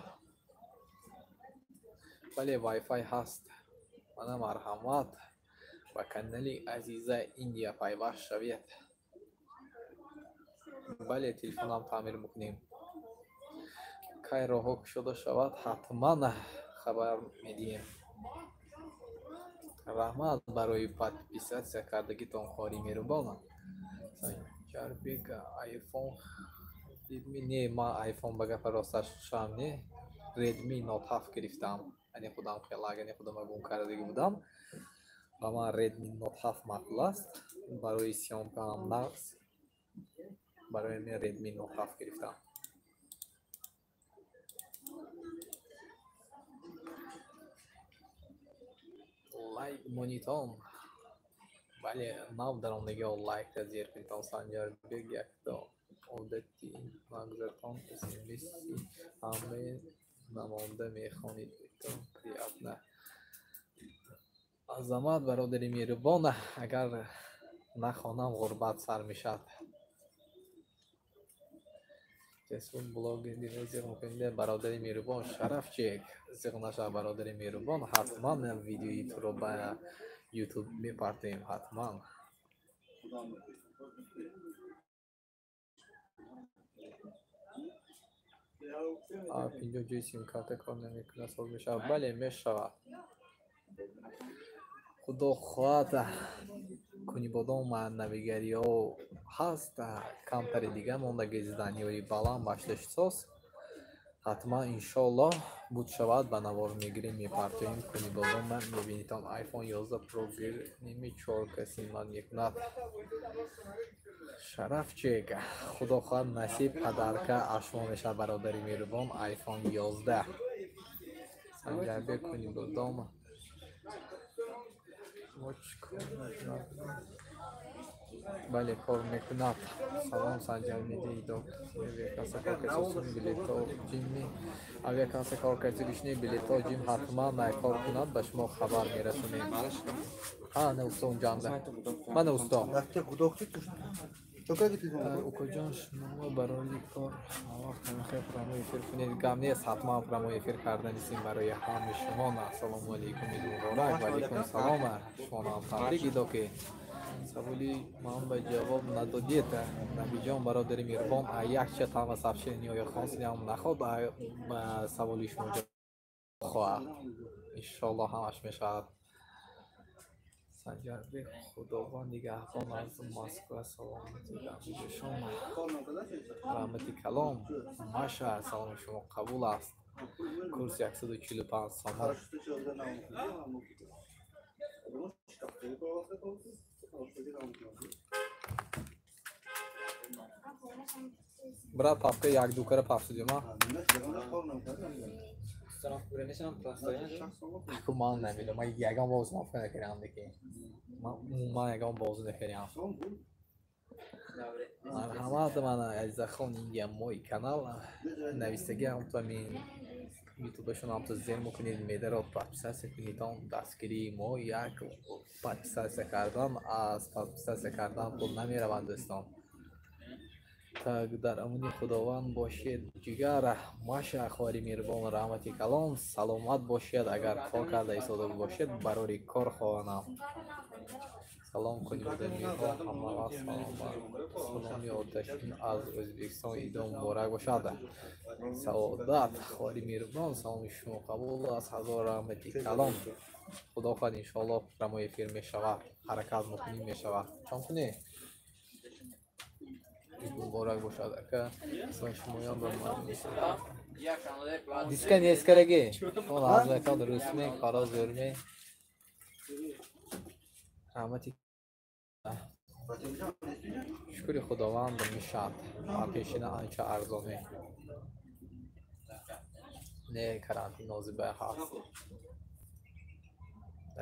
Бале, Wi-Fi ҳаст. Мана марҳамат ба канали Азиза Индия пайваст шавед. Бале, телефонам таъмир мекунем. Кай роҳҳо кушода шавад, ҳатман хабар медиҳем. Раҳмат барои подписаться кардагитон, хоҳари меҳрубонам. Санҷарбек, iPhone Redmi не, ман iPhone ба гапа росташ шам не. Redmi Note 7 гирифтам. Ани худам хелак, ани худама гум кардагӣ будам. Ба ман Redmi Note 7 маъқул аст. Барои съёмкаам нағз. Барои мен Redmi Note 7 гирифтам. Лайк монитон. Бале, нав даромадагиҳо лайкта зер кунитон. Санҷарбек, якто одати нагзартон, смси ҳамаи намонда мехонед. Приятно. Азамат бародари меҳрубон, агар нахонам ғурбат сар мешавад. Ҷасур блоги зиқ мекунед, бародари меҳрубон, шарафчек зиқ нашавад, бародари меҳрубон, ҳатман видеои туро ба YouTube мепартем, ҳатман. Пинҷо ҷои симкарта кор намекунад, соз мешавад. Бале, мешавад. Худо хоҳад, Кунибодом навигариҳо ҳаст, камтари дига мондаги зданиҳои баланд башташсоз. Ҳатман иншоаллоҳ буд шавад, ба навор мегирем, мепартоем. Кунибодом мебинитон. iPhone 11 Pro гир ними чор каси ман мекунад. Шарафчек, худо хоҳад насиб подарка аз шумо мешавад, бародари меҳрубон, iPhone 11. Санҷарбек, Кунибодом. Бале, кор мекунад. Салом, Санҷар медиҳӣ авиакасса кор кардисум билето ҷимми авиакасса кор кардисум билето ҷим ҳатман кор кунад, ба шумо хабар мерасонем. Ҳа, не усто унҷанда. Мана усто. Укоҷон, шумо барои кор вақт намехоҳед прямой эфир кунед? Гап нест, ҳатман прямой эфир карданистем барои ҳамаи шумо. Ассалому алайкум, ид муборак. Ва алайкум салом. Шуморо табрик идоки. Саволи ман ба ҷавоб надодед. Набиҷон, бародари меҳрубон, якча тама сообщениҳои хонсиам наход, ба саволи шумо ҷавоб хоҳад. Иншоаллоҳ ҳамаш мешавад. Санҷарбек, худованд нигаҳбон аз Москва, саломати рамиҷашон. Раҳмати калом. Маша, саломи шумо қабул аст. Курс 145 сомон. Брат, папка якдукара пафсудима? Аку ман намедонам, ман ягон бор установка накардам деки. Ман умуман ягон бозӣ накардам. Марҳамат, мана Азизахон Индия мой канал навистагӣ ҳамто мин ютубашон ҳамто зер мекунед, медаро подписаться кунед, он дастгирии мо як подписаться кардан, аз подписаться кардан пул намераванд, дӯстон. Так, дар амони Худованд бошед, ҷигар. Маша, хоҳари меҳрубон, раҳмати калон, саломат бошед. Агар кор карда истода бошед, барори кор хоҳонам. Салом хонаводамиҳо, ҳамаро саломи оташин аз Ӯзбекистон. Идо муборак бошад. Саодат хоҳари меҳрубон, саломи шумо қабул аст. Ҳазор раҳмати калом. Худо хоҳад, иншоаллоҳ прямой эфир мешавад. Ҳаракат мекунем, мешавад. Чон кунӣ? Ид муборак бошад, ака. Салом шумоён ба ман. Диска нескараги. Он азака дурустме, қара зӯрме. Раҳмати шукри Худованд мешавад. Пешина анча арзоне. Не, карантин нозиба ҳаст.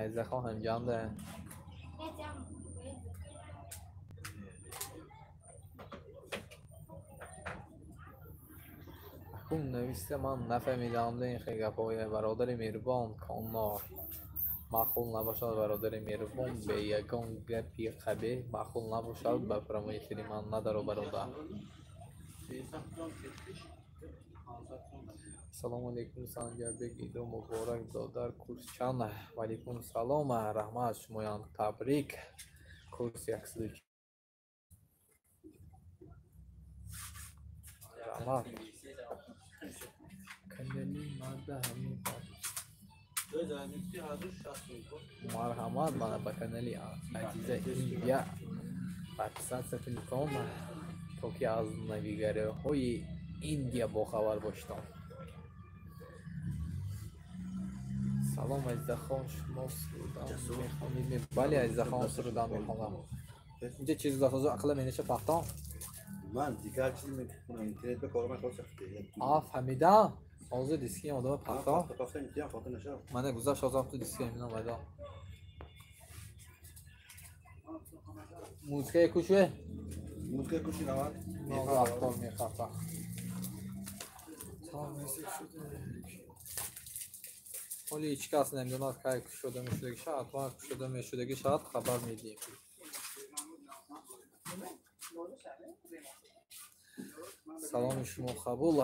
Айзахон ҳамҷанда. Акун нависта ман нафаҳмидам ин хел гапҳое. Бародари меҳрубон Коннор. Маъқул набошад, бародари меҳрубон, бе ягон гапи қабеҳ маъқул набошад, ба прямой эфири ман надаро, бародар. Ассалому алайкум, Санҷарбек, идо муборак, додар, курс чанд? Ва алайкум салом, раҳмат, шумоён табрик. Курс 140. Раҳмат. Канали марда ҳамин. Марҳамат, мана ба канали Азиза Индия подписаться кунитон, то ки аз навигариҳои Индия бохабар бошитон. Салом Азизахон, шумо сурудам мехонед? Бале Азизахон, сурудам мехонам. Инҷа чиз гузашт, ақла менеша пахтон? Ман дигар чиз мехонам, интернет ба корам хос. А, фаҳмидам. Ҳозир диски одама пахтон. Мана гузашт ҳозир ту диски минам вайдо. Музикаи кушве? Музикаи куши навад. Мехафтон, мехафта. Салом шуд. Ҳоли ҳеҷ кас намедонад кай кушода мешудаги шавад, ҳатман кушода мешудаги шавад, хабар медиҳем. Саломи шумо қабул.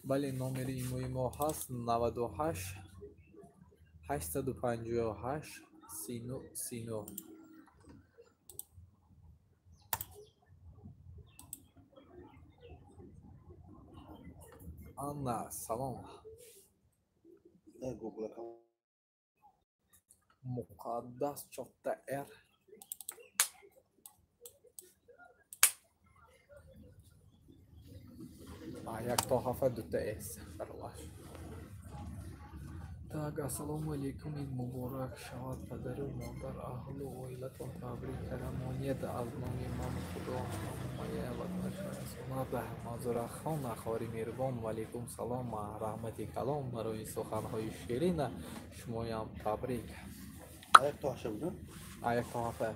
Бале, номери имои мо ҳаст 98 858 39 39. Анна, салом. Муқаддас чотта Р. Як то ҳафта дута С. Баролаш. Так, ассалому алайкум, ид муборак шавад, падару модар, аҳлу оилатон табрик карамонед аз номи ман Худо ҳамаи ватанаш расонад. Манзурахон, хоҳари меҳрубон, ва алайкум салом, раҳмати калом барои суханҳои ширин, шумоям табрик. Як то ҳафта буд? Як то ҳафта.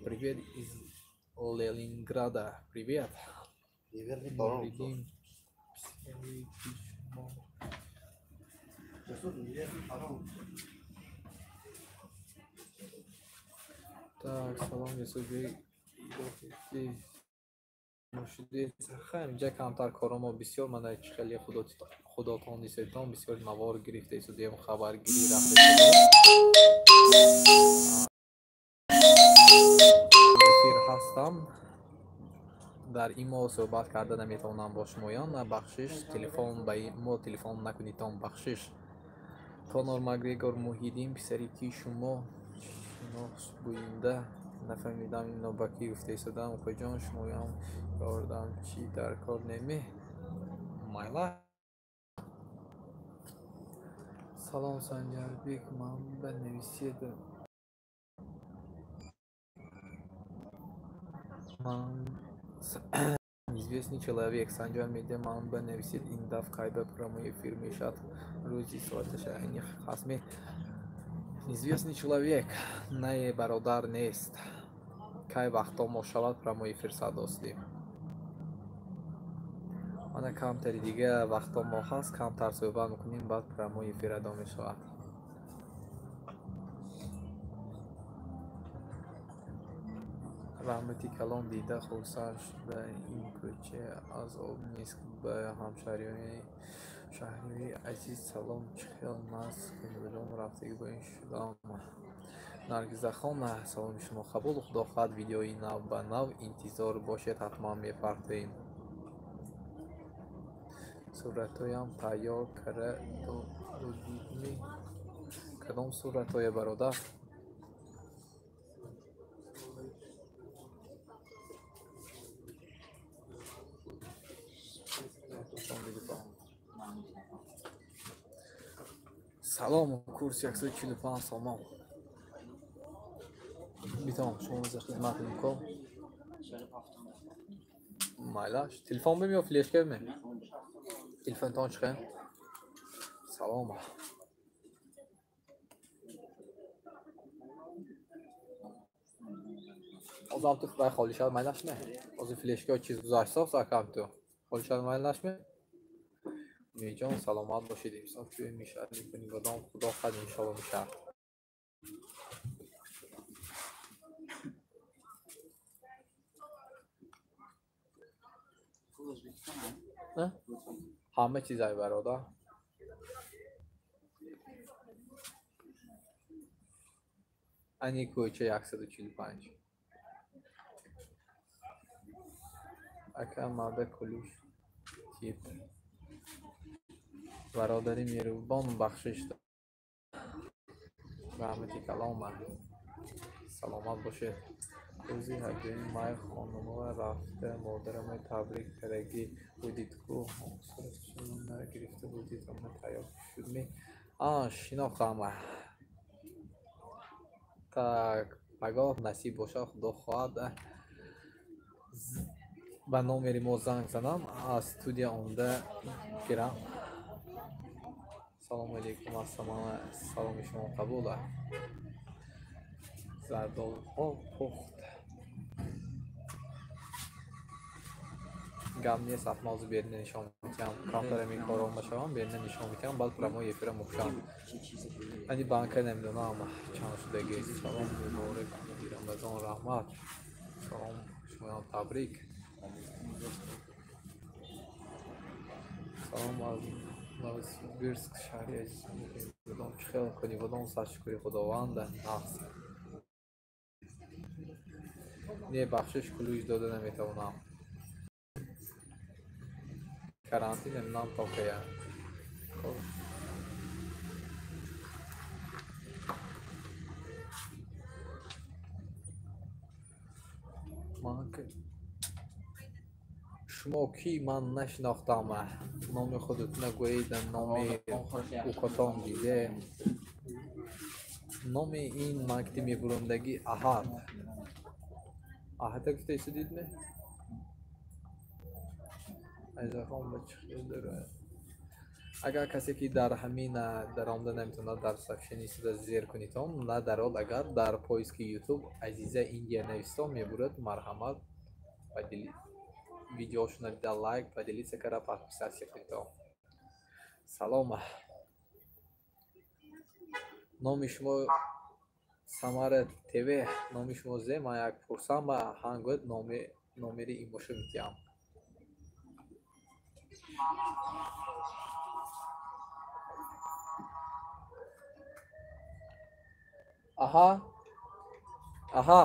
Привет из Ленинграда. Привет. Так, салом Юсуфбек. Хайр, инҷа камтар кора мо бисёр, мана чӣ хеле худотон дисетон бисёр навор гирифта истодем, хабаргирӣ рафта эфир ҳастам. Дар имо суҳбат карда наметавонам бо шумоён, бахшиш, телефон ба имо телефон накунитон, бахшиш. Конор Макгрегор Муҳиддин, писари ки шумо шинос буинда, нафаҳмидам ино ба кӣ гуфта истодам. Укаҷон, шумоям ёрдам чӣ дар кор неме? Майла. Салом Санҷарбек, ман ба нависед. Ман известный человек Санҷар медиа, ман ба нависед ин даф кайба прямой эфир мешавад рӯзи соаташа айни ҳастме. Известный человек не, бародар нест. Кай вақто мо шавад прямой эфир садостем. Мана камтари дига вақто мо ҳаст, камтар суҳбат мекунем, баъд прямой эфир адо мешавад. Раҳмати калон дида хурсанд шуда ин кӯча аз об нест. Ба ҳамшаҳриёни шаҳриёи азиз салом. Чӣ хел нағз кунибудом рафтагӣ бо ин шудам. Наргизахон, саломи шумо қабул. Худо хоҳад видеои нав ба нав интизор бошед, ҳатман мепартоем. Суратҳоям тайёр кара додидми? Кадом суратҳое, бародар? Салом, курс 145 сомон. Битом, шумо за хизмат мекун. Майлаш, телефон бим ё флешка бим? Телефонтон чӣ? Салом. Озам ту худой холӣ шавад майлаш не? Озу флешка чиз гузашт соф сакам ту. Холӣ шавад майлаш ме? Меҷон саломат бошед. Имсол чӯй мешавад мекунӣ бодом худо хоҳад иншоалло мешавад. Ҳама чизай бародар. Ани кӯча 145. Ака мада кулуш тип. Бародари меҳрубон бахшиш раҳмати калом. Саломат бошед. Рӯзи 8 май хонумова рафта модарамро табрик кардагӣ будид ку гирифта будид ама тайёр шудми. Шинохтам. Так, пагоҳ насиб бошад, худо хоҳад ба номери мо занг занам, аз студия омада гирам. Салому алейкум, саломи шумо қабул. Зардолҳо пухт. Гап нест, ҳатман берина нишон медиҳам. Камтар ҳамин корро нашавам, берина нишон медиҳам, баъд прямой эфира мекушам. Ани банка намедонам чанд шудагӣ. Салом муборак, Рамазон раҳмат. Салом шумоям табрик. Салом аз Новосибирск, шаҳри азиз. Чӣ хел кунӣ бодом, сар шукри Худованд нағз. Не, бахшиш кулуш дода наметавонам. Карантин намедонам то кая. Шумо кӣ? Ман нашинохтам. Номи худатона гӯед, номи укатон диде. Номи ин мактӣ мебурондагӣ Аҳад. Аҳада гуфта истодидме? Айзахон ба чӣ хел дорад? Агар касе ки дар ҳамин даромада наметавонад дар сообщение истода зер кунитон, на дарол агар дар поиски YouTube Азиза Индия нависто мебурад, марҳамат видеошона дида лайк, поделиться кара, подписаться кунитон. Салом. Номи шумо Самара ТВ, номи шумо зе, ман як пурсам ба ҳангоят номери имоша медиҳам. Аҳа, аҳа,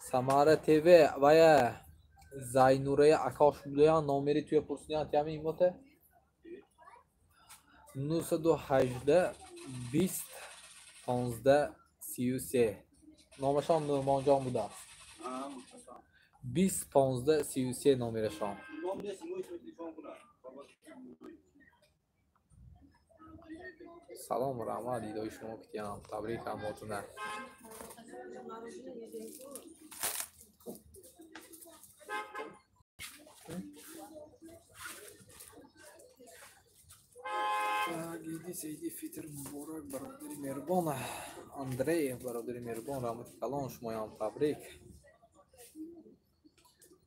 Самара ТВ вая Зайнурая акош будаян номери туя пурсидиян тиами имоте 918 20 15 33 номашон Нурмонҷон будааст. 20 15 33 номерашон. Салом раҳмат, дидои шумо кутиям. Табрик ҳамотуна. Иди Саиди Фитр муборак, бародари меҳрубон. Андрей, бародари меҳрубон, раҳмати калон, шумоям табрик.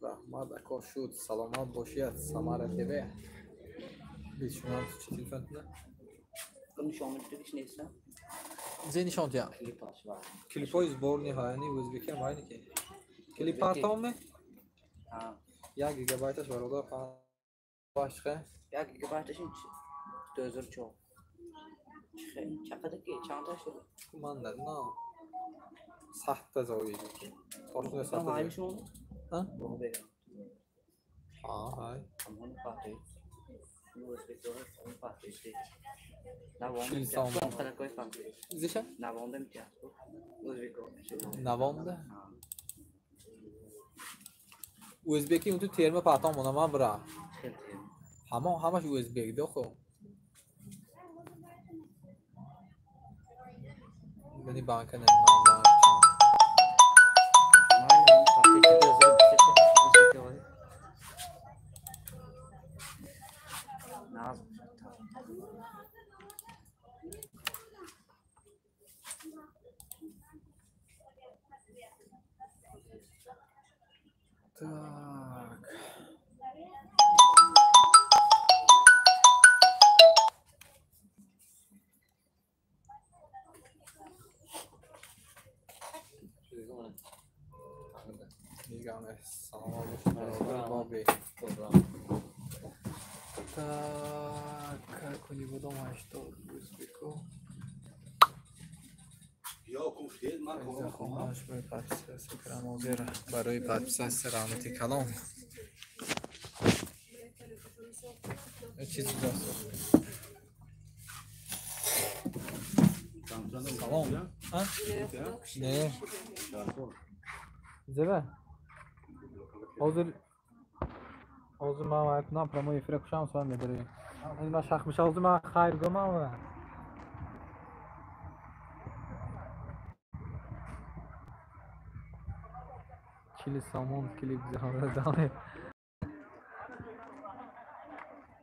Раҳмат ако шуд, саломат бошед. Самара ТВ. Бишунам чӣ телефонтона? Зе нишон диҳам. Клипҳои сборни ҳаяни ӯзбекиам ҳайни ки. Клип партоме? Ҳа. 1 гигабайташ бародар 5 чихе? 1 гигабайташ ин 2004. Чихе? Чақадар ки чандта шуд? Ман на. Сахта зои. Торхуна сахта. Ҳай шумо? Ҳа? Бо бегам. Ҳа, ҳай. Ҳамон партои. Чил сомон. Зиша? Навонда? O'zbeki untu terma patom onaman bira. Hamon ҳамаш o'zbek да хо. Мани банка намедонам банк чанд. Так. Мегам салом бошед бародар Боби. Так, куни будом 80 ӯзбеко. Барои подписаться раҳмати калон. Чиз салом. Не. Зеба? Ҳозир ман вай кунам прямой эфира кушам сӯ медарем. Ман шах меша ҳозир ман хайр гумам. 40 сомон клип ҷамъ.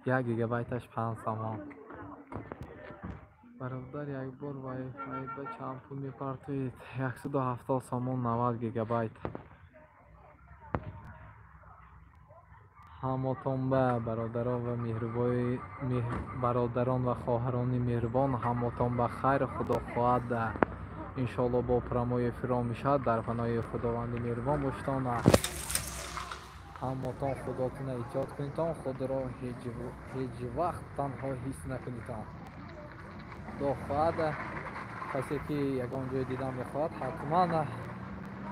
1 гигабайташ 5 сомон. Бародар, як бор вайфай ба чанд пул мепартоед? 170 сомон 90 гигабайт. Ҳамотон ба бародарон ва меҳрубои бародарон ва хоҳарони меҳрубон, ҳамотон ба хайр. Худо хоҳад, иншоалло бо прямой эфиро мешавад. Дар паноҳи Худованди меҳрубон бошедон. Ҳамотон худотона эҳтиёт кунедон, худро ҳеҷ вақт танҳо ҳис накунедон. Худо хоҳад, касе ки ягон ҷой дидан мехоҳад, ҳатман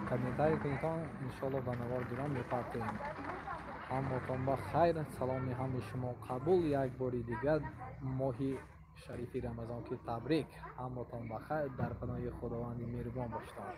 комментарий кунедон, иншоалло ба навор дурон мепартоем. Ҳамотон ба хайр, саломи ҳамаи шумо қабул. Як бори дигар моҳи шарифи Рамазон ки табрик. Ҳамотон ба хайр, дар паноҳи Худованди меҳрубон бошедон.